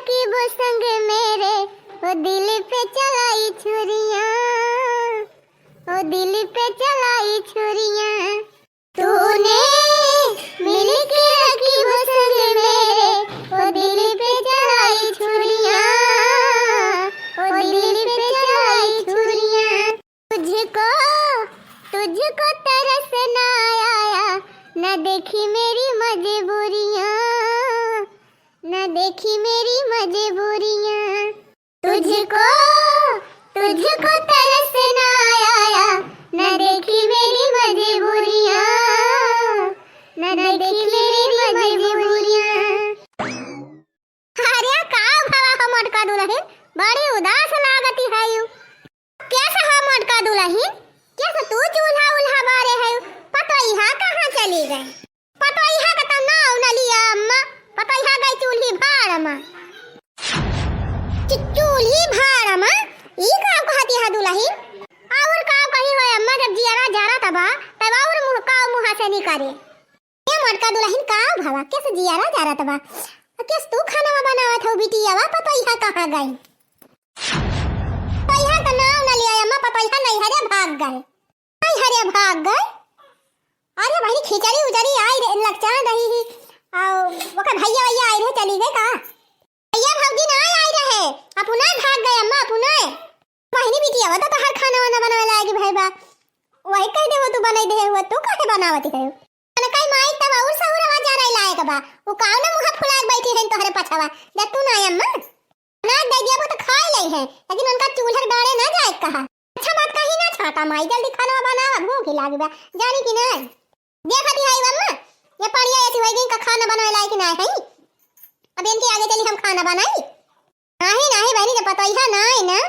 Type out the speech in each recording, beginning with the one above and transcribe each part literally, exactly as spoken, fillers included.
रखी वो संग मेरे, वो दिल पे चलाई छुरियां, वो दिल पे चलाई छुरियां। तूने मिलके रखी वो संग मेरे, वो दिल पे चलाई छुरियां, वो दिल पे चलाई छुरियां। तुझको, तुझको तरस ना आया, न देखी मेरी मजबूरियां, न देखी मेरी मजबूरियां। तुझको, तुझको तरस ना आया, न देखी मेरी मजबूरियां, न देखी मेरी मजबूरियां। अरे का भवा हो मोटका दुलहिन, बड़ी उदास लागती हयू। कैसे हो मोटका दुलहिन, कैसे तू चूल्हा उल्हा बारे हयू? पतोहिया कहाँ चली गई? पतोहिया का तो नाव न लिया अम्मा, पतोहिया गई चूल्ही भाड़ मा। चू-, चूल्ही भाड़ मा? ई का कहती है दुलहिन? और का कही हो अम्मा, जब जियरा जरत बा, तब और मुँह का मुँह से निकरे। ए मोटका दुलहिन का भवा, कैसे जियरा जरत बा? कैसे तू खाना बनावत हो बिटिया, पतोहिया कहाँ गई? पतोहिया का नाव न लिया अम्मा, पतोहिया नैहरे भाग गए। नैहरे भाग गए? अरे बहिनी, खिचड़ी उचड़ी आई रहे, लक्षण रही ही, और ओकर भैया वैया आई रहे, चली गए का? भैया भौजी ना आई रहे, अपना भाग गए अम्मा, अपना। बहिनी बिटिया, वो तो तोहार खाना वाना बनावे लागी भाई बा, वही कह दे, वो तू बनाई दे, वो तू काहे बनावती है? कनकई माई तब और सहूर आवाज आ रही लायक बा, वो काव ना मुँह फुला के बैठी है तोहरे पछवा, जब तू ना आई अम्मा। ना दे दिया वो तो खाए ले है, लेकिन उनका चूल्हा डाले ना जाए कहा। अच्छा बात कही ना छाता माई, जल्दी खाना बनावा, भूख ही लागी बा, जानी कि नहीं? देखा दी है अम्मा, ये पड़िया ऐसी होई गई का खाना बनावे लायक ना है। अब इनके आगे चली हम खाना बनाई? नहीं, नहीं बहनी, जब पतोहिया ना है ना,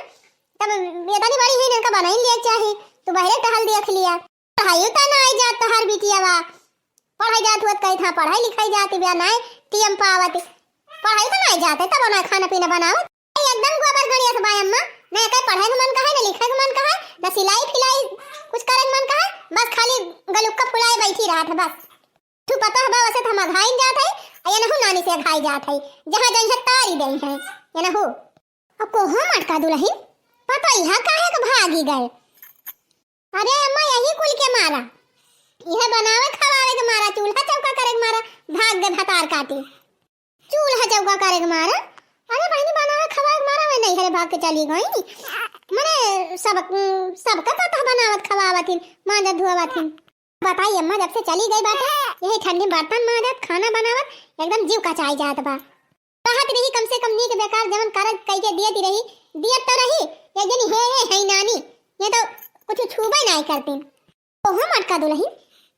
तब ये तनी बड़ी है, इनका बनाई लिया चाही, तू बहरे टहल देख लिया। पढ़ाई तो ना आई जात तोहार बिटिया बा, पढ़ाई जात हुआ तो कही था, पढ़ाई लिखाई जाती बा, नहीं टीएम पावत, पढ़ाई तो नहीं जाते, तब ना खाना पीना बनावत। एकदम गोबर गणिया से बाय अम्मा, न एकर पढ़े के मन कहे, न लिखे के मन कहे, न सिलाई फिलाई कुछ करे के मन कहे, बस खाली गलुक्का फुलाए बैठी रहत है बस। तू पता है बा, वैसे तो हम अघाइन जात है, आ ये नहु नानी से अघाई जात है, जहाँ जइहे तारी दई है, ये नहु। अब को हो मोटका दुलहिन, पतोहिया काहे के भागी गए? अरे अम्मा, यही कुल के मारा, यह बनावे खवावे के मारा, चूल्हा चौका करे के मारा, भाग गए भतार काटी। चूल्हा चौका करे के मारा, अरे बहिनी, बनावे खवावे के मारा, मैं नैहरे भाग के चली गई। मने सब, सबका तो, तो बनावत खवावत हिन, मांजत धोवत हिन। बताई अम्मा, जब से चली गई बाटे, यही ठंडी में बर्तन मांजत, खाना बनावत, एकदम जीव कचाई जात बा। कहत रही कम से कम नीक बेकार जवन करत कई के दियत रही, दियत तो रही, ये जनी है, है, है नानी, ये तो कुछ छूबे नहीं करती। ओहो मोटका दुलहिन,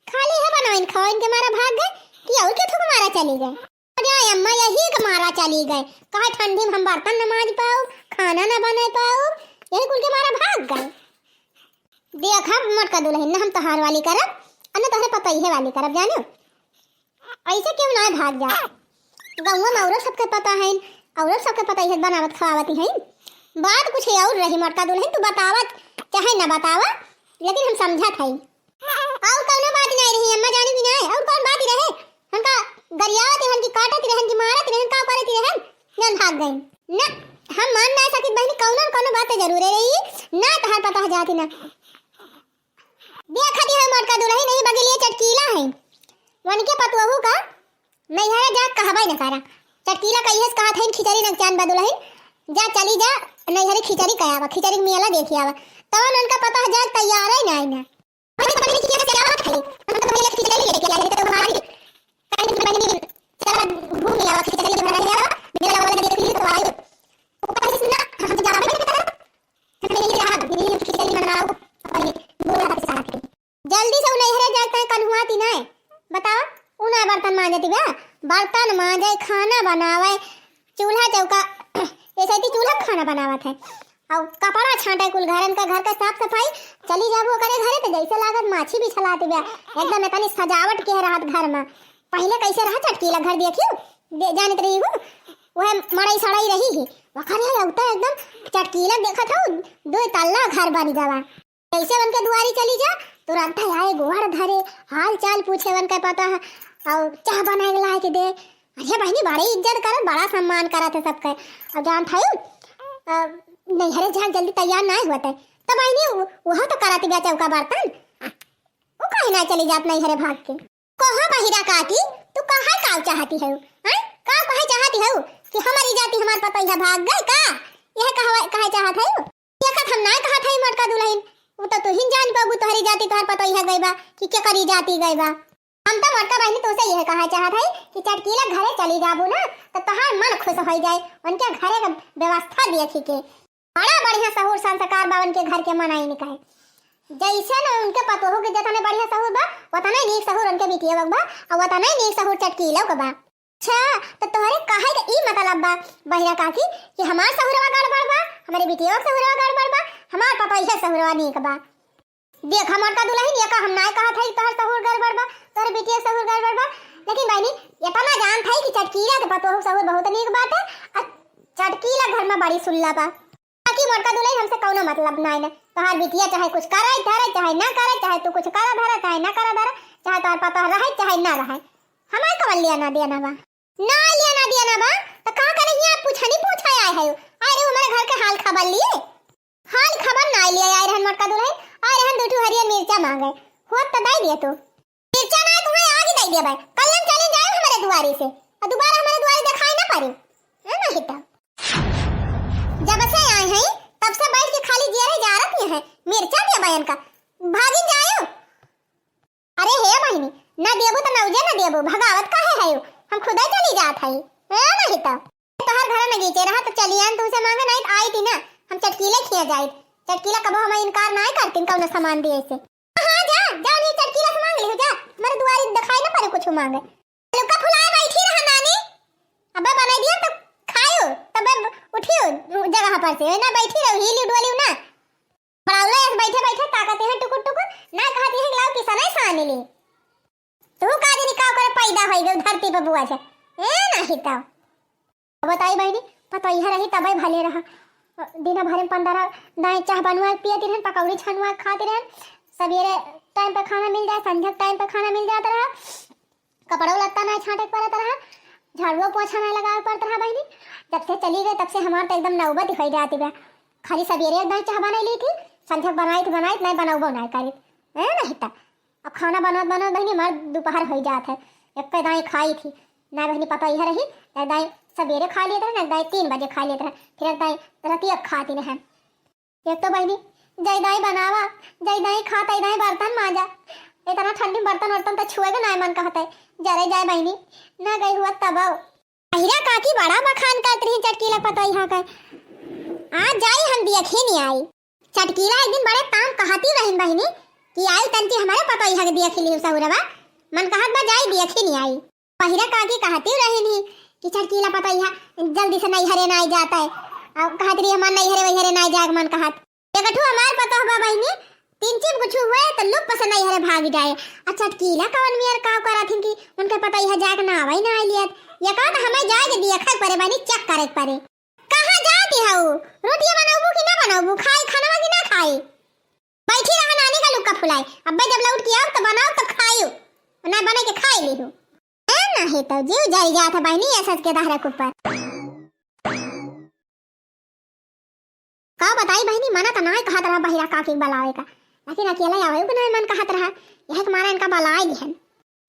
खाली है बनाइन खाइन के मारा भाग गए कि और के थुक मारा चली गए? अरे अम्मा, यही के मारा चली गए, कहा ठंडी में हम बर्तन न मांज पाओ, खाना न बना पाओ, यही कुल के मारा भाग गए। देखा मोटका दुलहिन, न हम तोहार वाली करब, और न तोहरे पतोहिए वाली करब, जानो। ऐसे क्यों ना भाग जा? गौवा में औरत सबके पता है, औरत सबके पता है बनावत खवावत है। बात कुछ और रही मोटका दुलहिन, तू बतावत चाहे ना बतावा, लेकिन हम समझत है। और कौनो बात नहीं रही अम्मा, जानी भी नहीं। और कौन बात रहे? हमका गरियावत रहन की, काटत रहन की, मारत रहन, का करत रहन, जन भाग गई। ना, हम मान ना सकित बहनी, कौनो न कौनो बात जरूरे रही। ना तहार पता जाती ना। देखा दी है मोटका दुलहिन, नहीं बगलिए चटकीला है। वनके पतोहू का नैहरे जा कहबे न करा। चटकीला कहिए से कहत है, खिचड़ी न चान बा दुलहिन, जा चली जा नैहरे खिचड़ी कयावा, खिचड़ी के मेला देखी आवा। तवन उनका पता है जा तैयार है ना, ना। अरे तो पहले खिचड़ी से क्या बात है? हम तो पहले खिचड़ी लेके आए थे तुम्हारी। काहे कि बहनी चला घूम आवा, खिचड़ी बना आवा, मेला वाला देख ली तो आई। ऊपर से सुना, हम तो जावे नहीं पता। हम यही रहा, यही खिचड़ी बनाओ, और ये बोला था साथ में। जल्दी से उ नैहरे जाए, तैं कन्हुआती नाय। बतावा, उ ना बर्तन मांजती बा, बर्तन मांजे, खाना बनावे, चूल्हा चौका, ऐसे ही चूल्हा पे खाना बनावत है। और कपड़ा छांटे कुल घरन का, घर का साफ सफाई, चली जाबो ओकरे घरे तो जैसे लागत माछी बिछलाती बा, एकदम इतनी सजावट के रहत घर में। पहले कैसे रहा चटकीला घर देखियो, दे, जानत रही हूँ, वह मड़ई सड़ई रही ही, वखरे है उतना एकदम चटकीला देखत हो, दो तल्ला घर बन गवा। जैसे उनके दुआरी चली जा, तुरंत आए गोड़ धरे, हाल चाल पूछे उनके पता है, और चाह बनाए के लाए के दे, अरे बहिनी, बड़ी इज्जत करत, बड़ा सम्मान करत है सबके। अब जानत हऊ, अ, नैहरे जाए जल्दी तैयार नाहीं होत है। तो बहिनी, उ-, उहो तो करत बिया चौका बर्तन। उ काहे ना चली जात नैहरे भाग के? कहो बहिरा काकी, तू कहा का चाहती हऊ? हैं? का कहे चाहती हऊ कि हमरी जाति हमार पतोहिया भाग गए का? यह कहवा, कहे चाहत हऊ? ये कथ हम ना कहत हई मोटका दुलहिन, उ तो तुहिन जान पाबू तोहरी जाति तोहर पतोहिया गई बा कि केकरी जाति गई बा। हम तो मोटका बहिनी तोसे यह कहा चाहत हई कि चटकीला घरे चली जाबू ना तो तोहार मन खुश होई जाए, उनके घरे के व्यवस्था देखी के। बड़ा बढ़िया सहूर संस्कार बा उनके घर के मनइन का। जैसे न उनके पतोहू के जतने बढ़िया सहूर बा, वतने नीक सहूर उनके बिटिया के बा, और वतने नीक सहूर चटकीलो के बा। अच्छा, तो तोहरे कहे के ई मतलब बा बहिरा काकी कि हमार सहुरवा गड़बड़ बा, हमरे बिटिया के सहुरवा गड़बड़ बा, हमार पतोहिया सहुरवा नीक बा। देख मोटका दुलहिन, ये का हम नाय कहत हई तोहर सहूर गड़बड़ बा, तोहर बिटिया सहूर गड़बड़ बा, लेकिन बहिनी इतना जानत हई कि चटकीला के पतोहू सहूर बहुत नीक बाटे, और चटकीला घर में बड़ी सुल्ला बा। बाकी मोटका दुलहिन हमसे कौनो मतलब नाय न, तोहार बिटिया चाहे कुछ करे धरे, चाहे ना करे, चाहे तू कुछ करे धरे, चाहे ना करे धरे, चाहे तोहार पतोह रहे, चाहे ना रहे, हमार कवन लेना देना बा? ना लेना देना बा, तो का करे हियाँ पूछनी पूछे आए हऊ? अरे हमारे घर के हाल खबर लिए? हाल खबर ना लिए आए रहन मोटका दुलहिन, आए रहन दू ठो हरियर मिर्चा मांगे, होत तो दे दिए तू। मिर्चा ना तुम्हें आगे दे दिया भाई, कल हम चले जाए हमारे दुआरे से, और दोबारा हमारे दुआरे दिखाई ना पड़े, है ना हिता? जब से आए हैं तब से बैठ के खाली जियरे जारत ही है, मिर्चा दे बयन का, भागिन जायो। अरे हे बहिनी, ना देबू तो नौजे ना देबू, भगावत काहे है? हम खुदे चली जात हई। ए नहीं तो तोहर घर नगीचे रहा तो चली आन तुमसे मांगे, नहीं तो आई थी ना, हम चटकीले खिया जाई। चटकीला कबो हम इनकार ना करतीन कौनो सामान दिए से। हाँ जा, जा नहीं चटकीला से मांग लिहू जा, हमारे दुआरी दिखाई ना पड़े कुछ मांगे। लुका फुलाए बैठी रहा नानी, अबे बनाई दिया तो खायो, तबे उठियो जगह पर से, ना बैठी रहो, हिली डोलियो ना। बड़ौले ऐसे बैठे बैठे ताकत हैं टुकुर टुकुर, ना कहती हैं कि लाओ किसने सानी ली। तू का जनी का करे पैदा होई गई धरती पर बुआ से। ए नहीं तो। बताई बहिनी, पतोहिया रही तबे भले रहा। दिन भर में पंद्रह दाएं चाह बनवा के पियती रहन, पकौड़ी छनवा के खाती रहन। सवेरे टाइम पे खाना मिल जाए, संझा के टाइम पे खाना मिल जाता रहा। कपड़ो लत्ता ना छांटे के पड़त रहा, झाड़ुओ पोछा ना लगावे पड़त रहा बहिनी। जब से चली गई तब से हमार तो एकदम नौबत ही होई जाती बा। खाली सवेरे एक दाई चाह बनाई ली थी, संझा बनाई तो बनाई, नहीं बनौबो ना करी। है नहीं तो अब खाना बनत बनत बहिनी हमार दोपहर होई जात है। एक दाई खाई थी ना बहिनी, पतोहिया रही, एक दाई सवेरे खा लेत रहे ना, एक दाई तीन बजे खा लेत रहे, फिर एक दाई रतिया खाती रहे। एक तो बहिनी, जय दाई बनावा, जय दाई खा, तय दाई बर्तन मांजा। इतना ठंडी में बर्तन वर्तन तो छुए के नाय मन कहत है। जरे जाए बहिनी, ना गई हुआ तब आओ। अहिरा काकी बड़ा बखान करत रही चटकीला पतोहिया के। आज जाई हम देखी नहीं आई। चटकीला एक दिन बड़े ताम कहती रही बहिनी कि आई तंती हमारे पतोहिया के देखी ली सहुरवा। मन कहत बा जाई देखी नहीं आई। पहिरा काकी कहती रही नहीं कि चटकीला पतोहिया जल्दी से नैहरे ना आई जाता है। अब कहत रही हमार नैहरे वैहरे ना जाए के मन कहत। एक ठो हमार पतोह बा बहिनी, तीन चीज कुछ हुए तो लुप से नैहरे भाग जाए। आ चटकीला कवन मियर काव करत हिन कि उनके पतोहिया जाए के ना आवे ना आई लियत। ये कहा तो हमें जाए के दिया खाए परे बहिनी, चेक करे के परे। कहाँ जाती है वो? रोटियां बनाबू कि ना बनाबू? खाई खानवा कि ना खाई? बैठी रहा नानी का लुक्का फुलाई। अब्बे जब लौट के आओ तो बनाओ तो खाइयो। ना बने के खाई ली हो। ए, नहीं तो जीव जल जात है बहिनी, ये सच के दहरा के ऊपर। का बताई बहिनी, मना तो नाय कहत रहा बहिरा काकी के बलावे का, लेकिन अकेले आवे के नाय मन कहत रहा, यह के मारा इनका बलाए लिहन।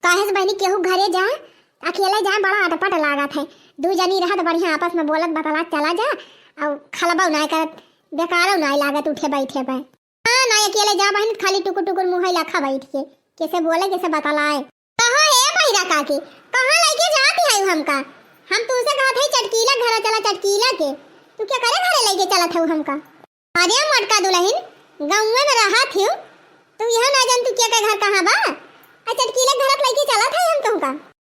काहे से बहिनी केहू घरे जाए, अकेले जाए बड़ा अटपट लागत है। दू जनी रहत बढ़िया आपस में बोलत बतलात चला जा, और खलबौ नाय करत, बेकारो नाय लागत उठे बैठे पे। हाँ, ना अकेले जा बहिन, खाली टुकुर टुकुर मुँह लखा बैठ के, कैसे बोले, कैसे बतलाए। कहो हे बहिरा काकी, कहाँ लेके जाती है हमका? हम तुमसे कहत है चटकीला घरा चला, चटकीला के। तू क्या करे घरे लेके चलत है हमका? अरे मोटका दुलहिन, गौवे में रहत हिउ, तू यह ना जान तू क्या के घर कहाँ बा? आ चटकीला घरत लेके चलत है हम तुमका।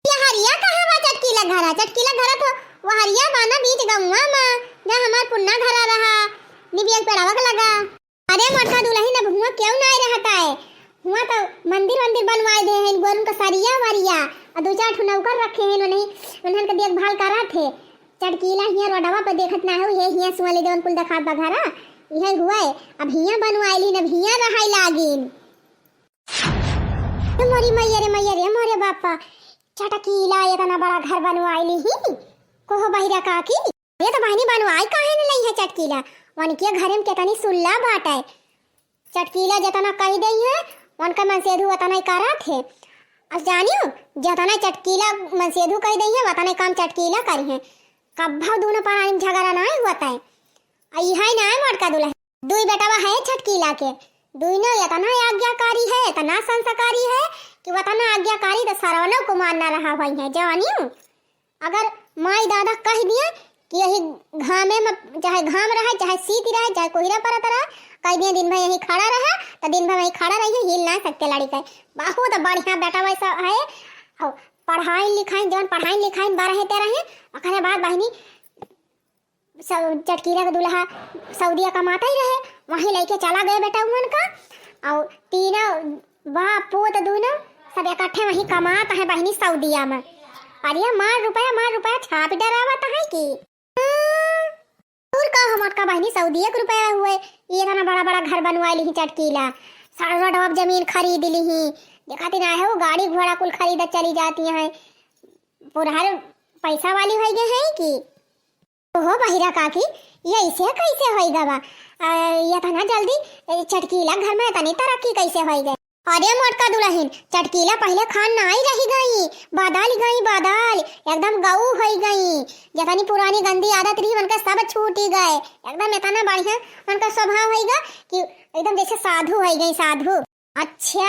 ये हरिया कहाँ बा चटकीला घरा? चटकीला घरत हो, वो हरिया बा ना बीच गौवा में, जहाँ हमार पुन्ना घरा रहा, निबिया के पेड़वा के लगा। अरे मोटका दुलहिन, अब हुआं केहू नाय रहत आए। हुआं तो मंदिर वंदिर बनवाए दे हैं, गोरुन का सरिया वरिया, और दो चार ठो नौकर रखे हैं, उन्हें, उन्हन के देखभाल करत है। चटकीला हियां रोडवा पे देखत ना हो, ये हियां सुआ ले जवन कुल देखात बा घरा, इहे हुआ है। अब हियां बनवाए लीन, अब हियां रहाई लागिन। ए मोरी मैया रे, मैया रे, मोरे बापा, चटकीला एतना बड़ा घर बनवाइ लिही। कहो बहिरा काकी, ये तो बहिनी बनवाइ काहे न लइहे चटकीला? वनके घरे में केतनी सुल्ला बाटे। चटकीला जेतना कहि देइहे, वनके मनसेधू ओतना ही करत है। अब जानियो, जेतना चटकीला मनसेधू कहि देइहे, ओतना ही काम चटकीला करिहे। कब्बो दुनो परानी में झगड़ा नाहीं होत है। आ इहै नाहीं मोटका दुलहिन, दुइ बेटवा है चटकीला के, दुइनो एतना आज्ञाकारी है, एतना संस्कारी है कि ओतना आज्ञाकारी तो सरवनो कुमार न रहा होइहे, जानियो। अगर माई दादा कहि दिए कि यही घामे में, चाहे घाम रहे, चाहे सीत रहे, चाहे कोहरा परत रहे, कहि दिए दिन भर यहीं खड़ा रहे, तो दिन भर वहीं खड़ा रहिए, हिल ना सकते लड़िका। बहुत बढ़िया बेटवा सब है। और पढ़ाइन लिखाइन, जौन पढ़ाइन लिखाइन बारहे तेरहे, ओकरे बाद बहिनी सब चटकीला के दुलहा सऊदिया कमात ही रहे, वहीं लइके चला गए बेटउवन का। और तीनों बाप पूत दुनो सब इकट्ठे वहीं कमात हैं बहिनी सऊदिया में। अरे मार रुपया, मार रुपया छाप डरावत हैं कि। हाँ, और का हो मोटका बहिनी, सऊदिया के रुपया हुए, ये एतना बड़ा बड़ा घर बनवाइ लिही चटकीला, सारा रोडवा जमीन खरीद लिही, देखा ती ना है वो गाड़ी घोड़ा कुल खरीद चली जाती हैं, पुरहर पैसा वाली होइ गए हैं कि। ओहो बहिरा काकी, ये ऐसे कैसे होई गवा? आ, ये एतना जल्दी, ए, चटकीला घर में एतनी तरक्की कैसे होई गए? अरे मोटका दुलहिन, चटकीला पहिले खान नाई रही गई, बदल गई, बदल, एकदम गऊ होई गई। जेतनी पुरानी गंदी आदत रही, उनका सब छूटी गए। एकदम एतना बढ़िया उनका स्वभाव होई गा कि एकदम जैसे साधु होई गई, साधु। अच्छा,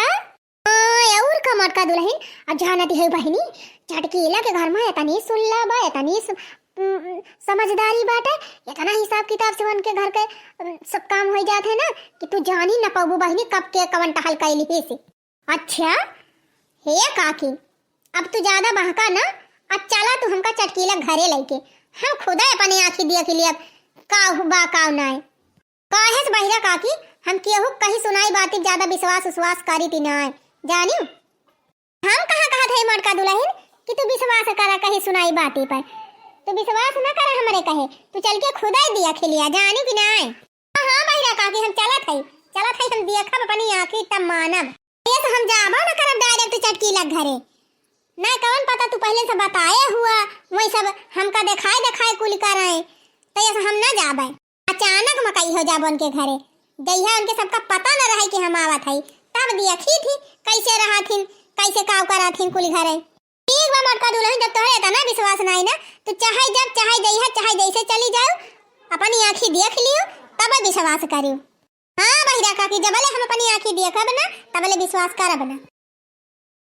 हाँ, और का मोटका दुलहिन, अब जानती है बहिनी, चटकीला के घर में एतनी सुल्ला बा, एतनी स-, उम, समझदारी बाटे, एतना हिसाब किताब से उनके घर के, उम, सब काम होइ जात है ना कि तू जानी न पाबू बहिनी कब के कवन टहल कैली ही से। अच्छा, हे काकी, अब तू ज्यादा बहका ना, अब चला तू हमका चटकीला घरे लइके, हम खुदा अपने आँखी देख लियब का बा का नाय। काहे से बहिरा काकी, हम केहू कही सुनाई बाती ज्यादा विश्वास उश्वास करी ती नाय, जानियो। हम कहाँ कहत है मोटका दुलहिन कि तू विश्वास करा कही सुनाई बाती पर, तू विश्वास न करा हमरे कहे, तू चल के खुदा देख लिया, जानियो कि नाय। हाँ, हाँ, बहिरा काकी, हम चलत हई, चलत हई, हम देखब अपनी आँखी तब मानब। ये से हम जाबो न करब direct चटकीला घरे। ना कवन पता तू पहिले से बताए हुआ, वही सब हमका देखाए देखाए कुल करे, तो ये से हम ना जाबे। अचानक मकई हो जाबो उनके घरे, जइहा उनके सबका पता न रहे कि हम आवत हई, तब देखी थी कैसे रहा थी, कैसे काव करा थी कुल घरे। ठीक बा मोटका दुलहिन, जब तोहरे एतना विश्वास नाई ना, तो चाहे जब, चाहे जइहा, चाहे जैसे चली जाओ, अपनी आँखी देख लियो, तब विश्वास करियो। हाँ बहिरा काकी, जबले हम अपनी आँखी देखब ना, तबले विश्वास करब ना।